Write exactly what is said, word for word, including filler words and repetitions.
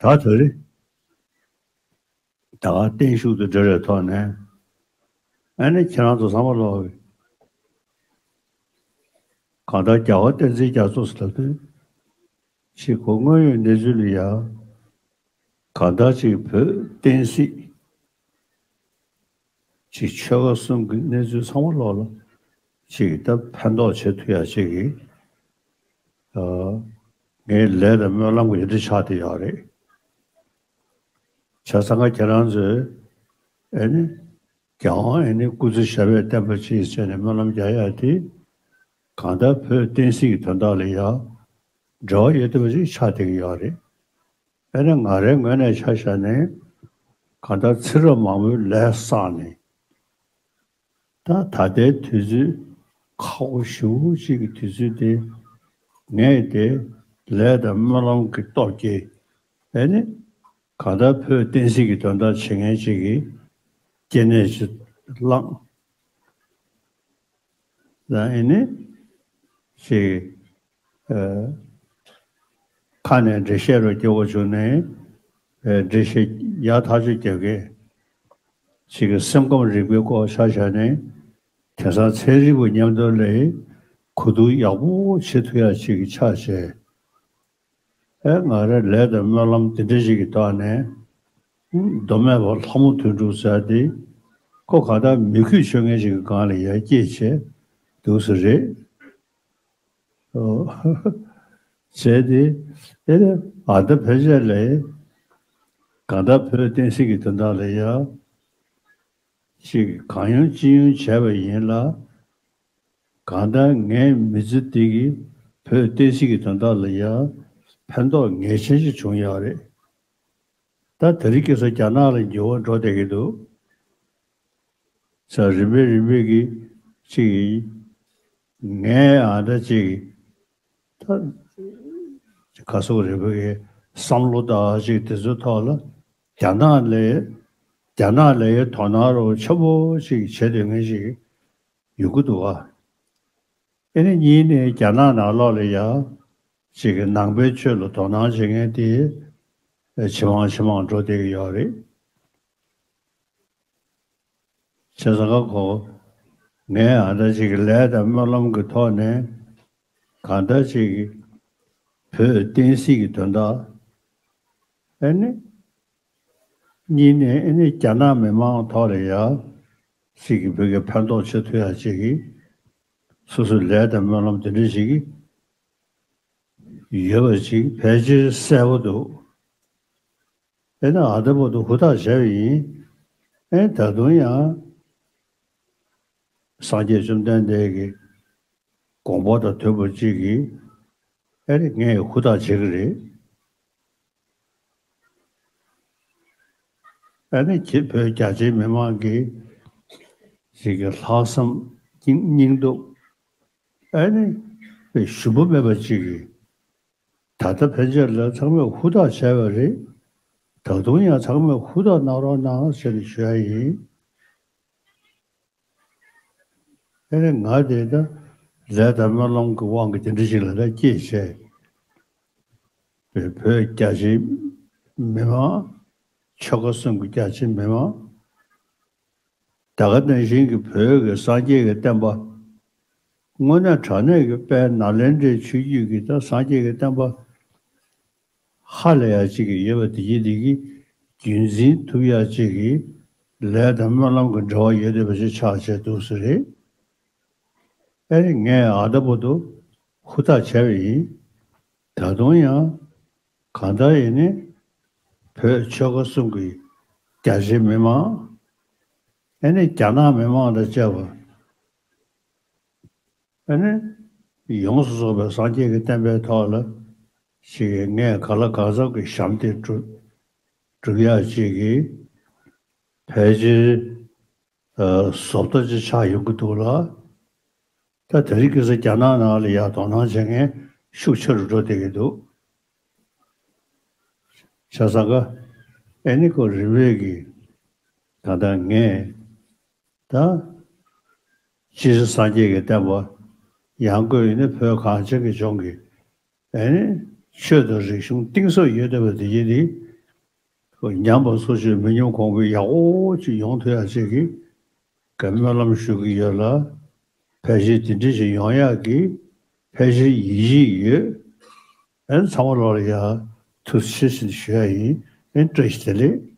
ད་དེ་རེད། ད་ག་བརྟན་བཞུགས་དང་འབྲེལ་བའི་ཐོག་ནས། ཨ་ནི་ཁྱེད་རང་ཚོ་ཚང་མ་ལོག་གང་ལྟར་རྒྱལ་བ་བསྟན་འཛིན་རྒྱ་མཚོ་ཟེར་ལབ་དུས། ཅིག་ཁོ་དངོས་ཡོད་གནས་ཚུལ་ལ་ཡ། གང་ལྟར་ཅིག་བོད་བསྟན་སྲིད་ཅིག་ཆོལ་ཁ་གསུམ་གྱི་གནས་ཚུལ་ཚང་མ་ལོག་ལ་ཅིག་ད་ཕན་ཐོགས་བྱེད་ཐུབ་ཡ་ཅིག་གི། ཨ། ངའི་ལས་དང་སྨོན་ལམ་གྱི་འདི་ཆགས་བསྡད་ཡོད་རེད། བྱས་ཙང་ཁྱེད་རང་ཚོས་ཨེ་ནི་རྒྱལ་དབང་ཨེ་ནི་སྐུ་ཚེ་ཞབས་པད་བརྟན་པ་ཅིག་བྱས་ནས་སྨོན་ལམ་རྒྱག་ཡ་དེ། གང་ལྟར་བོད་བསྟན་སྲིད་ཀྱི་དོན་དག་ལ་ཡང་འབྲེལ་བ་ཡོད་བསྡད་པ་ཅིག་ཆགས་བསྡད་ཀྱི་ཡོད་རེད། ཨེ་ནི་ང་རའི་ངོས་ནས་ཆ་བཞག་ནས་གང་ལྟར་ཚེ་རབས་མང་པོའི་ལས་བསགས་ནས། ད་ད་ལྟའི་དུས་ཚོད་ཁག་པོ་ཞེ་པོ་ཅིག་གི་དུས་ཚོད་དེ། ངས་དེ་ལས་དང་སྨོན་ལམ་གྱི་སྟོབས་ཀྱིས་ཨེ་ནི་གང་ལྟར་བོད་བསྟན་སྲིད་ཀྱི་དོན་དག་བྱེད་མཁན་ཅིག་གི་སྐྱེ་གནས་ཅིག་བླངས། ད་ཨེ་ནི་ཅིག་ཨ། ཁ་ནས་འགྲེལ་བཤད་རུ་སྐྱོ་བོ་བྱུང་ནས། ཨ། འགྲེལ་བཤད་ཡག་ཐག་ཆོད་རྒྱག་གི་ཅིག་གི་སེམས་ཁམས་རིག་པའི་སྐོར་ཆ་བཞག་ནས། དེང་སང་ཚན་རིག་པ་མཉམ་དུ་ལས་གོ་བསྡུར་ཡག་པོ་བྱེད་ཐུབ་ཡ་ཅིག་གི་ཆ་བྱས། ཨེ། ང་རའི་ལས་དང་སྨོན་ལམ་འདི་འདྲ་ཞིག་གི་ཐོག་ནས། མདོ་སྨད་པ་ལྷ་མོ་དོན་གྲུབ་ཟེར་དེ། ཁོ་གང་ལྟར་མི་རྒྱུད་ཆོས་མཁན་ཞིག་གི་སྒང་ལ་ཡར་སྐྱེས་བྱས་འདུག་ས་རེད། ཨོ། བྱས་ཏེ། དེ་ནས་ཨ། ད་ཕལ་ཆེར་ལས་གང་ལྟར་བོད་བསྟན་སྲིད་ཀྱི་དོན་དག་ལ་ཡ་ཅིག་གང་ཡོང་ཅི་ཡོང་བྱས་པ་ཡིན་ལ། གང་ལྟར་ངའི་མི་ཚེ་འདི་གིས་བོད་བསྟན་སྲིད་ཀྱི་དོན་དག་ལ་ཡ་ཕན་ཐོགས་ངེས་ཅན་ཞིག་བྱུང་ཡོད་རེད། ད་དེ་རིང་ཁ་སང་རྒྱ་ནག་ལ་འགྱུར་བ་འགྲོ་བསྡད་ཀྱི་འདུག་ས། རིམ་པས་རིམ་པས་ཀྱིས་ཅིག་ངའི་ཨ། ད་ཅིག་ད་ག་སོག་རེ་བོ་གི་བསམ་བློ་དང་ཅིག་དེ་ཚོའི་ཐོག་ལ་རྒྱ་ནག་ལས། རྒྱ་ནག་ལས་དོ་སྣང་རོགས་ཆེན་པོ་ཅིག་བྱེད་སྡོད་མཁན་ཞིག་ཡོང་གི་འདུག་ག་ཨེ་ནི་གཉིས་ནས་རྒྱ་ནག་ནང་ལོགས་ལ་ཡ་ཅིག་གི་ནང་པའི་ཆོས་ལ་དོ་སྣང་བྱེད་མཁན་དེ་ཇེ་མང་ཇེ་མང་འགྲོ་བསྡད་ཀྱི་ཡོད་རེད། བྱས་ཙང་ཁོ་ངས་ཨ། ད་ཅིག་གི་ལས་དང་སྨོན་ལམ་གྱི་ཐོག་ནས་གང་ལྟར་ཅིག་གི་བོད་བསྟན་སྲིད་ཀྱི་དོན་དག་ཨེ་ནི། གཉིས་ནས་ཨེ་ནི་རྒྱ་ནག་མི་མང་ཐོག་ལ་ཡ་ཅིག་གི་བོད་ཀྱི་ཕན་ཐོགས་བྱེད་ཐུབ་ཡ་ཅིག་གི་སོ་སོའི་ལས་དང་སྨོན་ལམ་དེ་འདྲ་ཞིག་ཡོད་པ་ཅིག་ཕལ་ཆེར་གསལ་པོ་འདུག་ཨེ་ནི་ཨ། ད་བར་དུ་ཧུར་ཐག་བྱས་པ་ཡིན། ཨེ། ད་དུང་ཡང་སངས་རྒྱས་བཅོམ་ལྡན་འདས་ཀྱི་དགོངས་པ་དང་མཐུན་པ་ཅིག་གིས་ཨེ་ནི་ངས་ཧུར་ཐག་བྱེད་ཀྱི་རེད། ཨ་ནི་ཁྱེད་བོད་རྒྱ་ཆེའི་མི་མང་གི་ཞིག་གི་ལྷག་བསམ་སྙིང་སྙིང་སྟོབས་ཨ་ནི་ཞུམ་པ་མེད་པ་ཅིག་གིས། ད་ལྟ་ཕན་ཆད་ལ་ཚང་མས་ཧུར་ཐག་བྱས་པ་རེད། ད་དུང་ཡང་ཚང་མས་ཧུར་ཐག་གནང་རོགས་གནང་ཟེར་ནས་ཞུ་ཡ་ཡིན། ཨ་ནི་ང་དེ་ད་ལས་དང་སྨོན་ལམ་གྱི་དབང་གིས་དེ་འདྲ་ཞིག་ལ་ད་སྐྱེས་བྱས། བོད་རྒྱ་ཆེའི་མི་མང་། ཆོལ་ཁ་གསུམ་གྱི་རྒྱ་ཆེའི་མི་མང་། ད་ག་ནང་བཞིན་གྱི་བོད་ཀྱི་སངས་རྒྱས་ཀྱི་བསྟན་པ། དངོས་གནས་དྲང་གནས་ཀྱི་དཔལ་ནཱ་ལེནྡྲའི་ཆོས་བརྒྱུད་ཀྱི་ད་སངས་རྒྱས་ཀྱི་བསྟན་པ་ཧ་ལས་ཡ་གཅིག་གི་ཡོད་པ་དེ་གྱིས་དེ་གི་རྒྱུན་འཛིན་ཐུབ་ཡ་གཅིག་གི་ལས་དང་སྨོན་ལམ་གྱི་འབྲེལ་བ་ཡོད་བསྡད་པ་ཞིག་ཆགས་བྱས་འདུག་ས་རེད། ཨེ་ནི་ངས་ཨ། ད་བར་དུ་ཧུར་ཐག་བྱས་པ་ཡིན། ད་དུང་ཡང་གང་ལྟར་ཡིན་ནའི་བོད་ཆོལ་ཁ་གསུམ་གྱི་རྒྱ་ཆེའི་མི་མང་། ཨེ་ནི་རྒྱ་ནག་མི་མང་དང་བཅས་པ། ཨ་ནི་ཡོངས་སུ་རྫོགས་པའི་སངས་རྒྱས་ཀྱི་བསྟན་པའི་ཐོག་ལ་ཞིག་གིས་ངས་གང་ལ་གང་འཚམ་གྱི་ཞབས་འདེགས་སྒྲུབ་སྒྲུབ་ཡག་ཅིག་གི་ཕལ་ཆེར་ཨ་བཟོ་ལྟ་ཅིག་ཆགས་ཡོང་གི་འདུག་ལ། ད་དེ་རིང་ཁ་སང་རྒྱ་ནག་ནང་ལ་ཡ་དོ་སྣང་བྱེད་མཁན་ཤུགས་ཆེ་རུ་འགྲོ་བསྡད་ཀྱི་འདུག་བྱས་ཙང་ཀ་ཨེ་ནི་ཁོ་རིམ་པས་ཀྱིས་ད་ལྟ་ངས་ད་སྤྱིར་སངས་རྒྱས་ཀྱི་བསྟན་པ་ཡང་སྒོས་ཡིན་ན་བོད་གངས་ཅན་གྱི་ལྗོངས་ཀྱི་ཨེ་ནི་ཆོས་དང་རིག་གཞུང་གཏིང་ཟབ་ཡོད་བསྡད་པ་དེ་ཡིན་ཏེ། ཉམས་པ་སོགས་ཀྱི་མི་ཉམས་གོང་འཕེལ་ཡག་པོ་ཅིག་ཡོང་ཐུབ་ཡག་ཅིག་གི་ག་སྨོན་ལམ་ཞུ་གི་ཡོད་ལ། ཕལ་ཆེར་དེ་འདྲ་ཞིག་ཡོང་ཡག་གི་ཕལ་ཆེར་ཡིད་ཆེས་ཡོད། ཨན་ཚང་མ་ལོག་ལ་ཡ་ཐུགས་རྗེ་ཆེ་ཞུ་ཡ་ཡིན། ཨན་བཀྲ་ཤིས་བདེ་ལེགས།